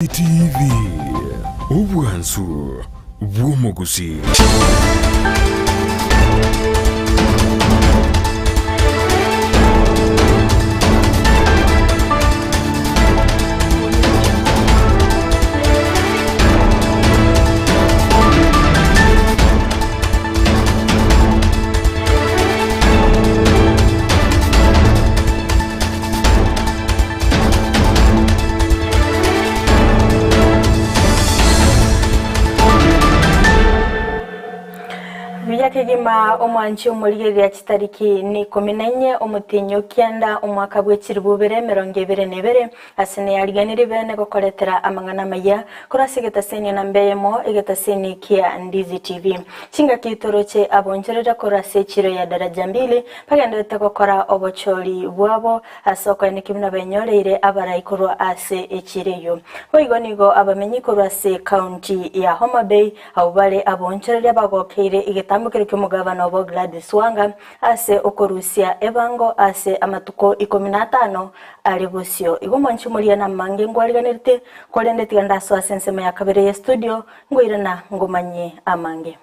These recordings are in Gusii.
TV, obwansu bw'omogusii. Buya kegima omwanchi omorigereria chitariki ni ikomi na inye omotienyi o kianda omwaka bwe chilifu ibere emerongo ebere na ebere ase neyariganirie bene gokoretera amang'ana amaya korwa ase egetaseni namba eyemo egetaseni kia Ndizi TV. Chingaki toroche abonchoreria korwa ase echiro ya Daraja Mbili Bagendererete gokora obochori bwabo ase okoenekia buna benyoreire abarai korwa ase echiro eyio. Boigo nigo abamenyi korwa ase ekaunti ya Homa Bay abwo bare aboonchoreria bagokeire egetambo keria ki'omogabana obo Gladys Wanga ase okorusia ebango ase amatuko ikomi na atano are bosio. Igo mwanche moria namange ngwariganerete, korende tiga ndasoe ase ensemo ya kabere ye studio ngoirana ngomanyie amange.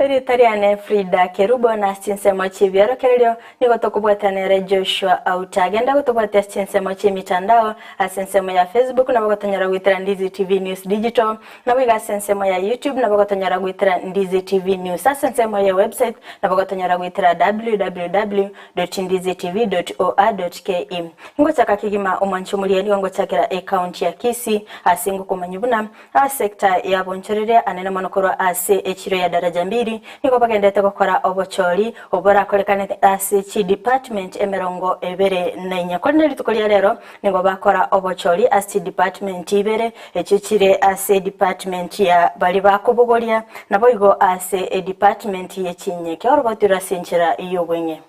Erieta riane Frida Kerubo na ase chinsemo chi'ebiorokererio nigo tokobwatana nere Joshua Auta. Genda gotobwatia ase chinsemo chi'emitandao ase ensemo ya Facebook nabo gotonyora goetera Ndizi TV News Digital Naboigo ase ensemo ya YouTube nabo gotonyora goetera Ndizi TV News. Ase ensemo ye website nabo gotonyora goetera www.ndizitv.or.ke. Ingochaka kegima omwanchi omoria nigo ngochakera ecounty ya Kisii ase ngokomanyia buna ase sector ya bonchoreria anene mono korwa ase echiro ya Daraja Mbili nigo bagenderete gokora obochori obo borakorekane ase chidepartment emerongo ebere na inye. Korende rituko ria rero Nigo bakora obochori ase chidepartment ibere, echio chire ase edepartment ya baria bakobogoria, naboigo ase edepartment ye chinyeke oroboti rwe ase enchera y'obweng'e.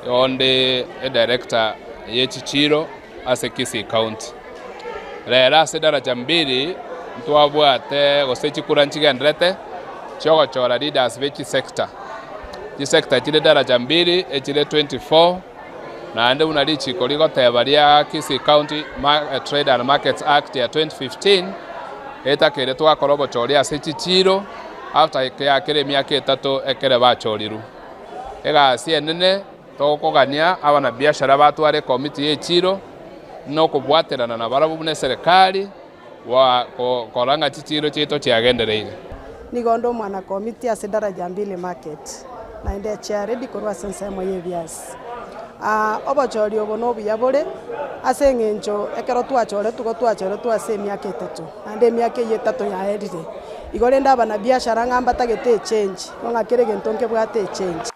Onde edirector ye chichiro ase Kisii County. Rero ase daraja mbili ntwabwate gose chikura nchigenderete chiogochora leaders be chisector. Chisector chire daraja mbili echire 24. Naende buna richiko rigoteba ria Kisii County Trade and Markets Act ya 2015, etakeire twakora obochori ase chichiiro after yakera emiaka etato ekere bachorirwe. Egasi enene togokogania abanabiashara batware ekomiti ye echiiro na okobwaterana nabarabwo buna eserekari korora ng'a chichiiro chiaito chiagendereire. Nigo onde omwana komiti ase Daraja Mbili Market, naende echairedi korwa ase ensemo y'ebiasi. Obochori obo nobuya bore ase eng'encho ekero twachoretwe igo twachoretwe ase emiaka etato, naende emiaka eyio etato yaerire. Igo rende abanabiashara ng'a mbatagete echange, igo ng'a kera egento nkebwate echange.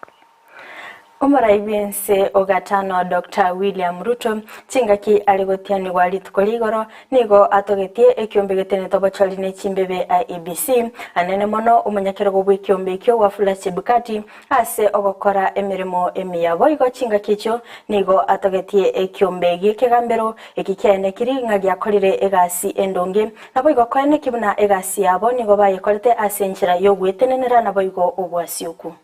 Omorai bw'ense o gatano Doctor William Ruto chingaki are gotianigwa rituko rigoro nigo atogetie ekiombe getenete obochori ne chimbebe IEBC anene mono omonyakerogo bw'ekiombe ekio Wafula Chebukati ase ogokora emeremo emiya boigo chingaki echio nigo atogetie ekiombe gi'ekegambero eki kiaenekiri ng'a giakorire egasi endonge naboigo koeneki buna egasi yabo nigo bayekorete ase enchera y'ogwetenenera naboigo obwasioku.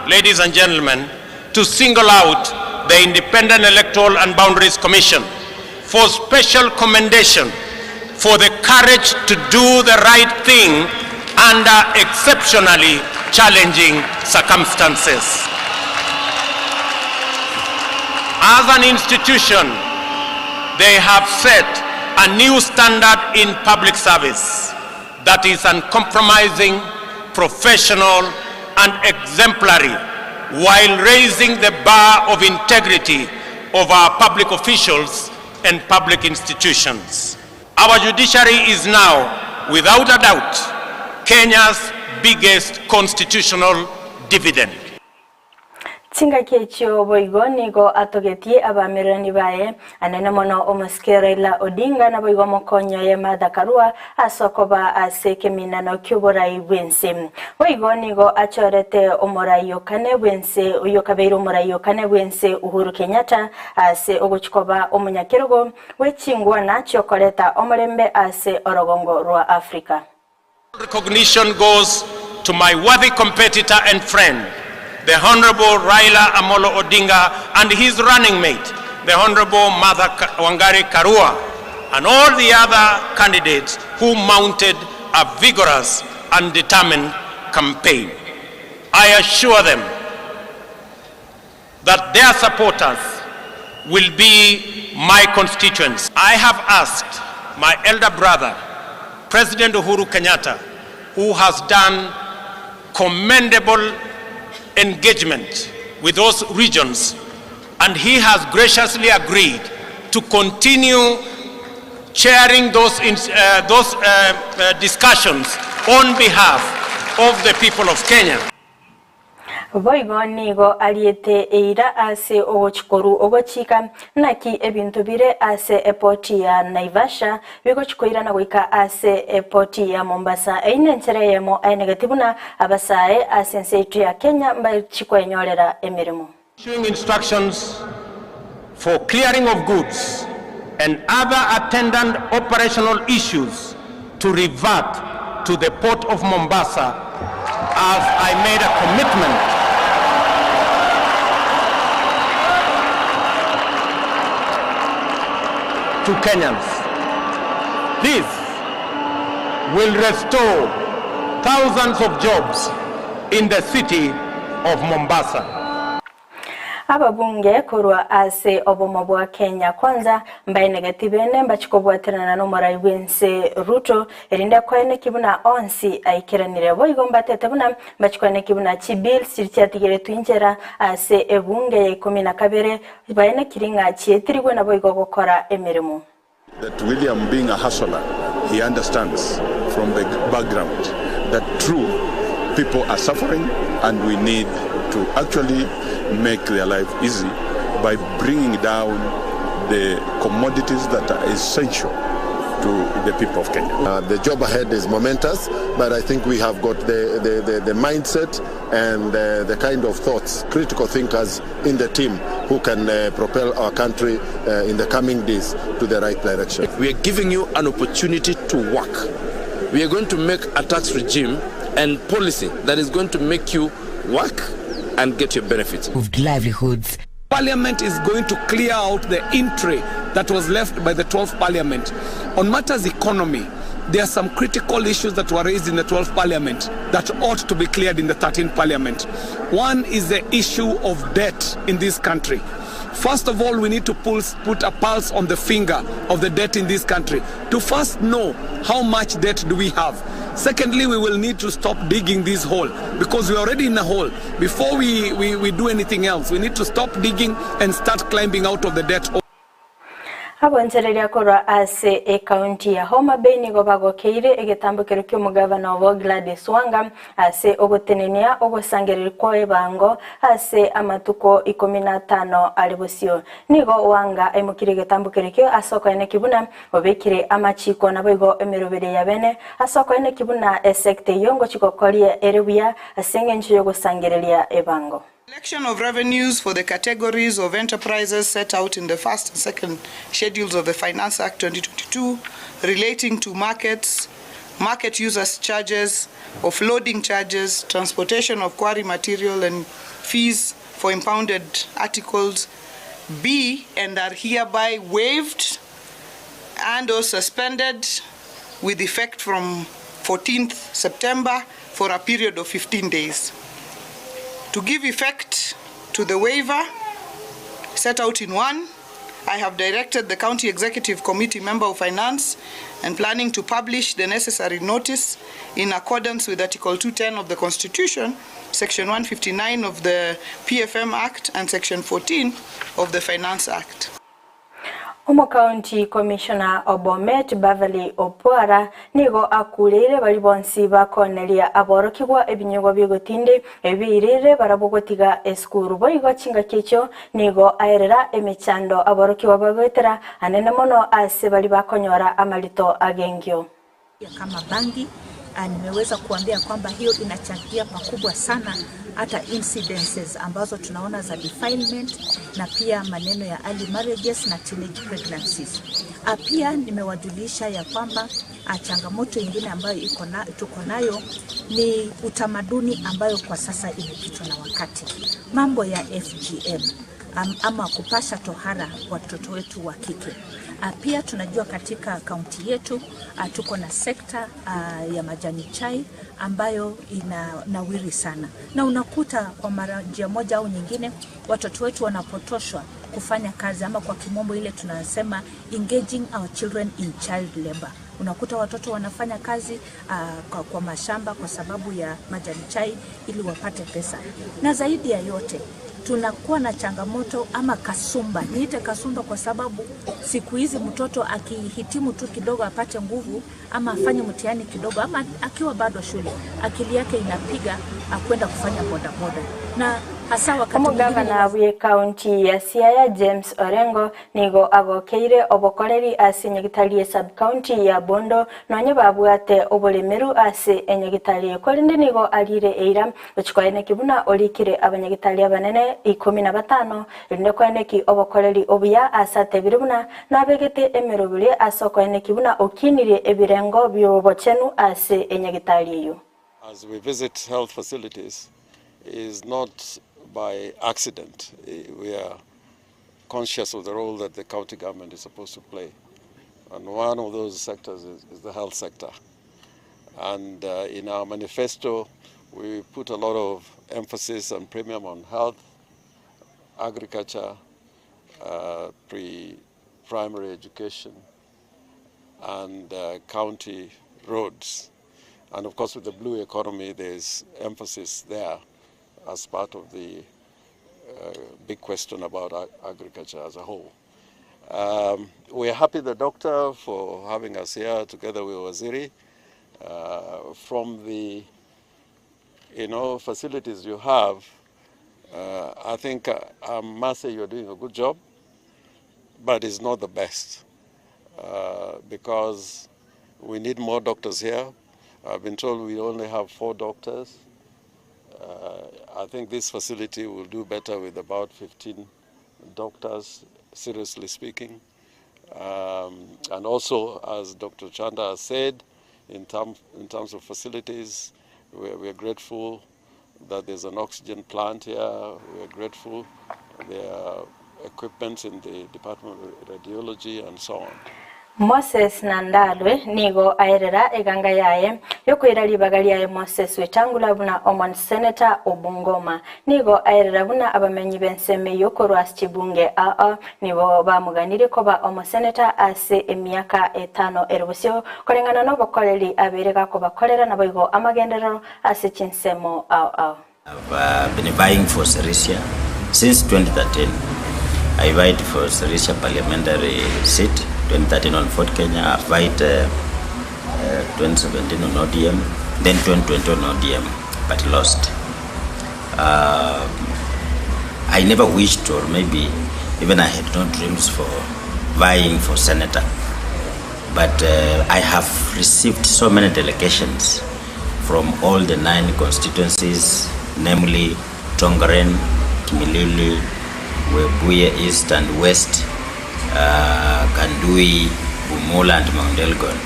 Ladies and gentlemen, to single out the Independent Electoral and Boundaries Commission for special commendation for the courage to do the right thing under exceptionally challenging circumstances. As an institution, they have set a new standard in public service that is uncompromising, professional, and exemplary while raising the bar of integrity of our public officials and public institutions. Our judiciary is now, without a doubt, Kenya's biggest constitutional dividend. Chingaki echio boigo nigo atogetie abaamererani baye, anene mono omosike Raila Odinga naboigo omokonyi oye Martha Karua ase okoba ase ekeminano ki'oborai bw'ense. Boigo nigo achorete omorai o kane bw'ense oyio okabeire omorai o kane bw'ense Uhuru Kenyatta ase ogochia koba omonyakerogo bwe chingwana chiokoreta omorembe ase orogongo rwa Africa. Recognition goes to my worthy competitor and friend, the Honorable Raila Amolo Odinga and his running mate, the Honorable Martha Wangari Karua, and all the other candidates who mounted a vigorous and determined campaign. I assure them that their supporters will be my constituents. I have asked my elder brother, President Uhuru Kenyatta, who has done commendable engagement with those regions, and he has graciously agreed to continue chairing those, in, those discussions on behalf of the people of Kenya. Boigo nigo ariete eira ase ogochikoru ogochika naki ebinto bire ase epoti ya Naivasha bigochikoirana goika ase epoti ya Mombasa eine enchera eyemo aenegeti buna abasae ase ense yaito ya Kenya mbachikwenyorera emeremo. Issuing instructions for clearing of goods and other attendant operational issues to revert to the port of Mombasa as I made a commitment to Kenyans. This will restore thousands of jobs in the city of Mombasa. Ababunge korwa ase obomo bwa Kenya Kwanza mbaenegeti bene mbachikobwaterana n'omorai bw'ense Ruto erinde koeneki buna onsi aikeranire boigo mbatete buna mbachikoeneki buna chibills chiri chiatigeretwe inchera ase ebunge ya 12 baenekiri ng'a chietirigwe naboigo gokora emeremo. That William being a hustler, he understands from the background that true people are suffering and we need to actually make their life easy by bringing down the commodities that are essential to the people of Kenya. The job ahead is momentous, but I think we have got the mindset and the kind of thoughts, critical thinkers in the team who can propel our country in the coming days to the right direction. We are giving you an opportunity to work. We are going to make a tax regime and policy that is going to make you work and get your benefits. Livelihoods. Parliament is going to clear out the entry that was left by the 12th Parliament. On matters economy, there are some critical issues that were raised in the 12th Parliament that ought to be cleared in the 13th Parliament. One is the issue of debt in this country. First of all, we need to put a pulse on the finger of the debt in this country to first know how much debt do we have. Secondly, we will need to stop digging this hole because we're already in a hole. Before we do anything else, we need to stop digging and start climbing out of the debt hole. Abonchereria korwa ase ekaunti ya Homa Bay nigo bagokeire egetambokero kia omogavana obo Gladys Wanga ase ogotenenia ogosangereria kwa ebango ase amatuko 15 ari bosio. Nigo Wanga aimokire egetambokero ekio ase okoeneki buna obekire amachiko naboigo emerobere ya bene ase okoeneki buna esekta eyio ngochikokoria ere buya ase eng'encho yogosangereria ebango. Collection of revenues for the categories of enterprises set out in the first and second schedules of the Finance Act 2022 relating to markets, market users charges, offloading charges, transportation of quarry material and fees for impounded articles be and are hereby waived and or suspended with effect from 14th September for a period of 15 days. To give effect to the waiver set out in 1, I have directed the County Executive Committee Member of Finance and Planning to publish the necessary notice in accordance with Article 210 of the Constitution, Section 159 of the PFM Act, and Section 14 of the Finance Act. Omo County Commissioner Obomet Beverly Opwara nigo akurire bari bonsi bakoneria aborokigwa ebinyogwa bigotinde ebirire barabogotiga esukuru boigo chingaki echo nigo aerera emechando aborokigwa bagoetera anene mono ase bari bakonyora amarito agengio. Kama bangi nimeweza kuambia kwamba hiyo inachangia pakubwa sana hata incidences ambazo tunaona za defilement na pia maneno ya early marriages na teenage pregnancies. Pia nimewajulisha ya kwamba changamoto ingine ambayo iko na, tuko nayo ni utamaduni ambayo kwa sasa imepitwa na wakati, mambo ya FGM ama kupasha tohara watoto wetu wa kike. Pia tunajua katika kaunti yetu tuko na sekta ya majani chai ambayo inanawiri sana, na unakuta kwa mara njia moja au nyingine watoto wetu wanapotoshwa kufanya kazi ama kwa kimombo ile tunasema engaging our children in child labor. Unakuta watoto wanafanya kazi kwa mashamba kwa sababu ya majani chai ili wapate pesa, na zaidi ya yote tunakuwa na changamoto ama kasumba, niite kasumba kwa sababu siku hizi mtoto akihitimu tu kidogo apate nguvu ama afanye mtihani kidogo ama akiwa bado shule, akili yake inapiga kwenda kufanya bodaboda na hasa wakati mwingine Omogavana bw'ekaunti ya Siaya James Orengo nigo agokeire obokoreri ase enyagitari ye sub-county ya Bondo nonye babwate oboremeru ase enyagitari korende nigo arire eira gochikoeneki buna orikire abanyagitari abanene 15 erinde koeneki obokoreri obuya ase atebire buna nabegete emerobere ase okoeneki buna okinirie ebirengo biobochenu ase enyagitari eyo. As we visit health facilities is not by accident. We are conscious of the role that the county government is supposed to play. And one of those sectors is the health sector. And in our manifesto, we put a lot of emphasis and premium on health, agriculture, pre-primary education, and county roads. And of course, with the blue economy, there's emphasis there as part of the big question about agriculture as a whole. We are happy, the doctor, for having us here together with Waziri. From the facilities you have, I think I must say you're doing a good job, but it's not the best because we need more doctors here. I've been told we only have 4 doctors. I think this facility will do better with about 15 doctors, seriously speaking. And also, as Dr. Chanda has said, in terms of facilities, we are grateful that there's an oxygen plant here. We are grateful there are equipment in the Department of Radiology and so on. Moses Nandalwe nigo aerera eganga yaye yokoira ribaga riaye Moses Wetangula buna omon senator Obungoma nigo aerera buna abamenyi b'enseme yokorwa ase chibunge aa nibo bamuganire koba omo senator ase emiaka 5 erobosio koreng'ana n'obokoreri abere gakobakorera nabo igo amagenderero ase chinsemo ao ao. I've been vying for Sirisia since 2013. I vied for Sirisia parliamentary seat 2013 on Fort Kenya. I vied 2017 on ODM, then 2020 on ODM, but lost. I never wished, or maybe even I had no dreams for vying for senator. But I have received so many delegations from all the 9 constituencies, namely Tongaren, Kimilili, Webuye East and West, Kanduyi, Bumula and Mount Elgon.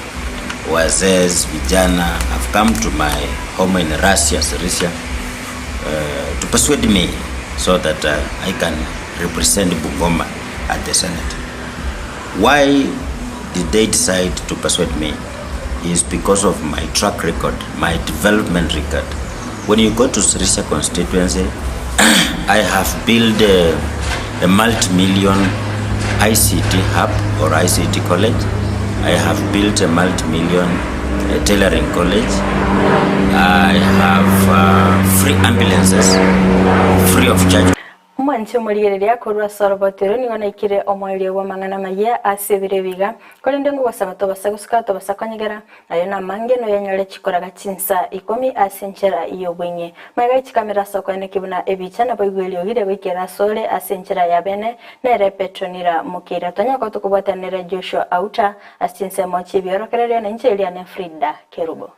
Wazee, vijana have come to my home in Russia, Sirisia, to persuade me so that I can represent Bungoma at the Senate. Why did they decide to persuade me? Is because of my track record, my development record. When you go to Sirisia constituency, I have built a multi-million ICT hub or ICT college. I have built a multi-million tailoring college. I have free ambulances, free of charge. Omwanchi omorigereria korwa sorobotero nigo naikire omwerio bwa mang'ana maya ase ebire biga korende ngogosaba tobasa gosuka tobasa konyegera nayo namange noyanyore chikoraga chinsa 10 ase enchera y'obwenye maiga chikamera ase okoeneki buna ebicha nabo igwerio gire goikera asore ase enchera ya bene nere Petronira Mukira tonyako tokobwatanere Joshua Auta ase chinsemo chibiorokererio na inche Eliane Frida Kerubo.